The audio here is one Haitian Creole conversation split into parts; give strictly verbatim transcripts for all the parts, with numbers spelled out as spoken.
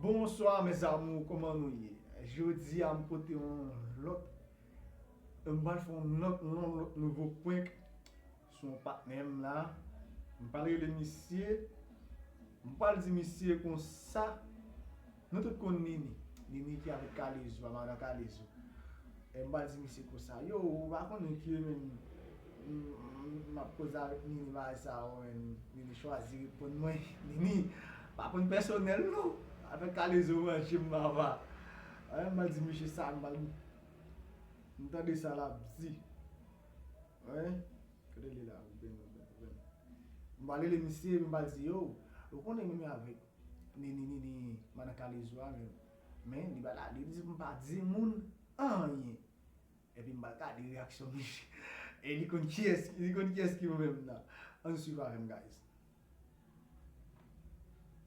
Bonsoir mes amours, kòman nou ye? Jodi a m pote yon lòt, m pral fè yon lòt, yon lòt nouvo prank sou yon patnè m la. M pral rele misye, m pral di misye konsa, nou tout konn Nini. Nini ki avèk Kalezo, a madan Kalezo. E m pral di misye konsa, yo, ou pa konnen ke menm m, m, m ap koze avèk Nini bagay sa yo, menm Nini chwazi reponn mwen. Nini, pa pran pèsonèl non. Avèk Kalezo manje m papa. Wi, m pral di misye sa, m pral, m tande sa l ap di. Wi, kote li la? Ou byen, ou byen, ou byen. M pral rele misye, m pral di, yo, ou konnen mwen avèk Nini, Nini, madan Kalezo a menm. Men, li pa la, li di m pa di moun anyen. Epi m pral gade reyaksyon misye. E li konn kiyès, li konn kiyès ki mwen menm nan. Ann swiv avè m, guys.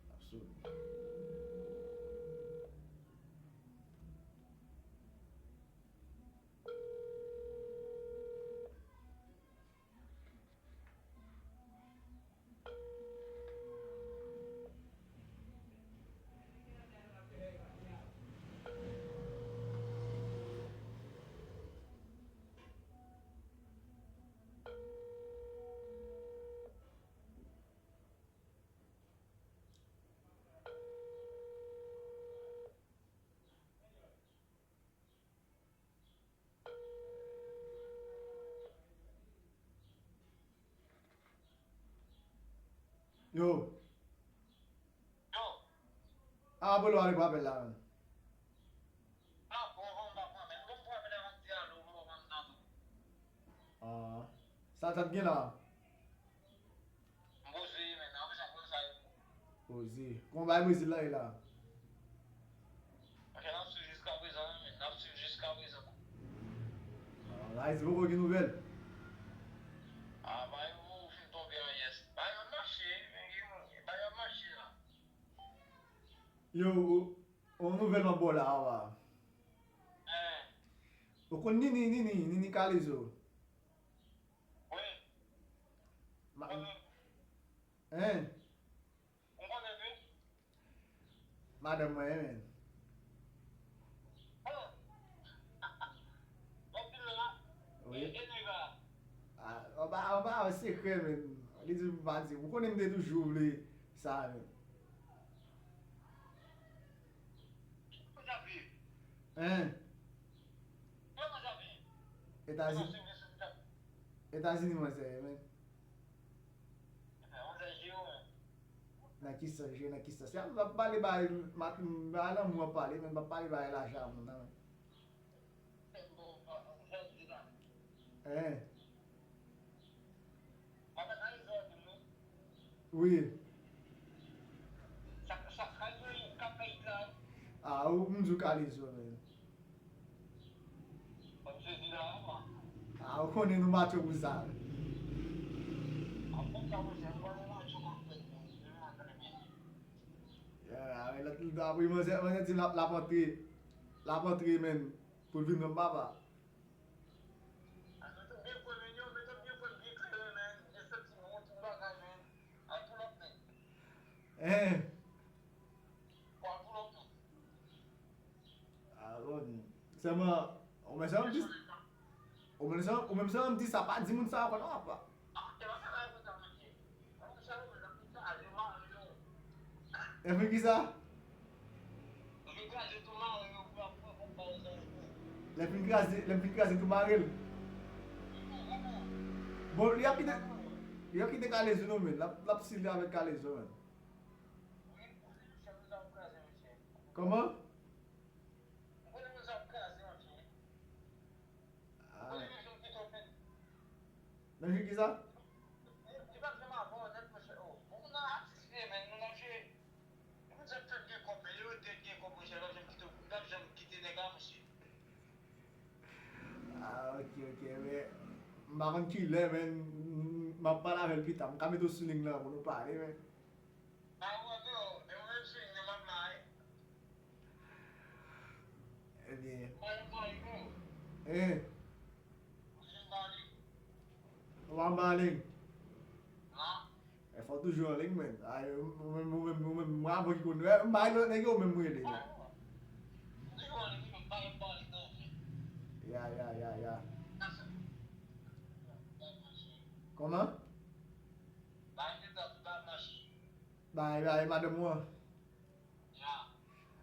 Absolument. Yo. Yo. A, bolo, ale pou apèl la menm. A, bon, bon, m pa pran, men bon, m pran, men m ap di alo, bon, m ap nan tou. A, sa, sa t gen la? M poze, men, nan sa konn sa yo. Poze. Kòman bagay Brezil la ye la? Monchè, n ap swiv jiskaprezan, wi, men, n ap swiv jiskaprezan. A, Ayiti poko gen nouvèl? A, bagay yo fin tonbe an yès. Bagay yo ap mache, men gen moun, bagay yo ap mache la. Yo, o, on nouvèl m ap ba w la, a. Hein. Ou konn Nini, Nini, Nini Kalezo? Wi. Ma-, hein? M konnen wi. Madanm mwen, men. Wi. E, e nèg la? A, anba, anba, sekrè, men. Li di m pa di. Ou konnen m te toujou vle sa, men. Hein? Etazini. Etazini, manzè, men. Nan ki sans, jwe nan ki sans? N ap pale bay, bay lanmou ap pale, men n ap pale bay lajan moun nan, men. Hein? Wi. A, ou, m di w Kalezo, men. A, ou konnen nou matcho pou sa. Ya, a, lòt, apre manzè, manzè di l ap, l ap antre, l ap antre, men, pou l vin nan papa. Hein? A, bon. Sèlman, ou menm sèlman m di, ou menm sèlman, ou menm sèlman m di sa, pa di moun sa ankò non, apa. Lè fin kisa? Lè fin kraze, lè fin kraze tou mare l. Bon, li ap kite, li ap kite Kalezo non, men. L ap, l ap sile avèk Kalezo, men. Kòman? Ah. Nan jou ki sa? Ah, ok, ok, men m pa konn kilè, men m ap pale avè l pita. M ka mete w sou liy lan pou nou pale, men. Ebyen. Hein? Ou pa anba liy? E fò w toujou an liy, men. Ay, ou menm, ou menm, ou menm, ou menm, Pablo ki konn. M bay lòt nèg yo, menm rele. Ya, ya, ya, ya. Kòman? Bay, bay, madanm ou an.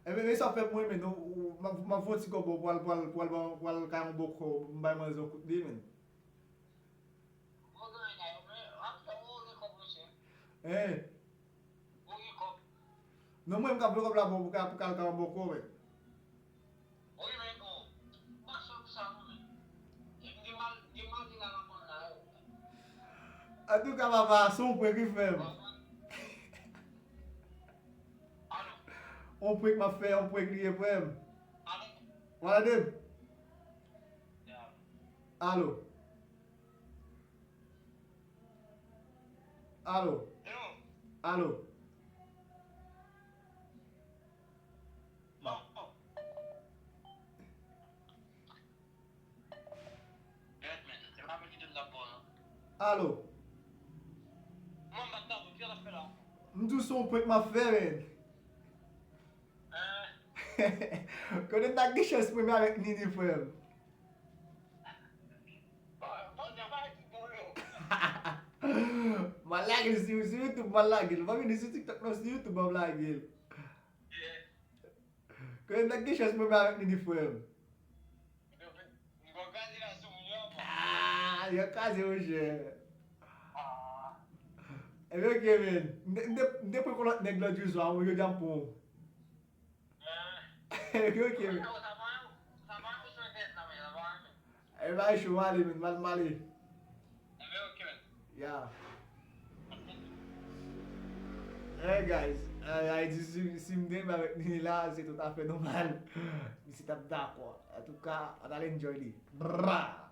Ebyen, men sa fè mwen, men, non, m ap fè yon ti kòb pou al, pou al, pou al, pou al kay yon bòkò, m bay manzè yon kout de, men. Hein? Non, mwen, m ka vle kòb la pou, pou ka, pou ka al kay yon bòkò, men. Antouka, papa, se yon prank li fè m. Yon prank m ap fè, yon prank li ye, frè m. W ap tande m? Alo? Alo? Alo? Alo? M di w se yon prank m ap fè, men. Konnen m ta gen chans premye avèk Nini, frè m. M al lage l sou, sou YouTube, m al lage l. M pa vini sou TikTok, non, sou YouTube, m al lage l. Konnen m ta gen chans premye avèk Nini, frè m. Ah, yo kraze, monchè. Ebyen, ok, men. M te, m te, m te pran yon lòt nèg lòt jou swa, men jodi a m pran w. Ebyen, ok, men. Ebyen, cho, m ale, men. M ale, m ale. Ya. Hey, guys. Ay, ay, di si, si m te renmen avèk Nini la, se tout afè nòmal. Misye t ap dakò. Antouka, ann al enjoy li. Bra!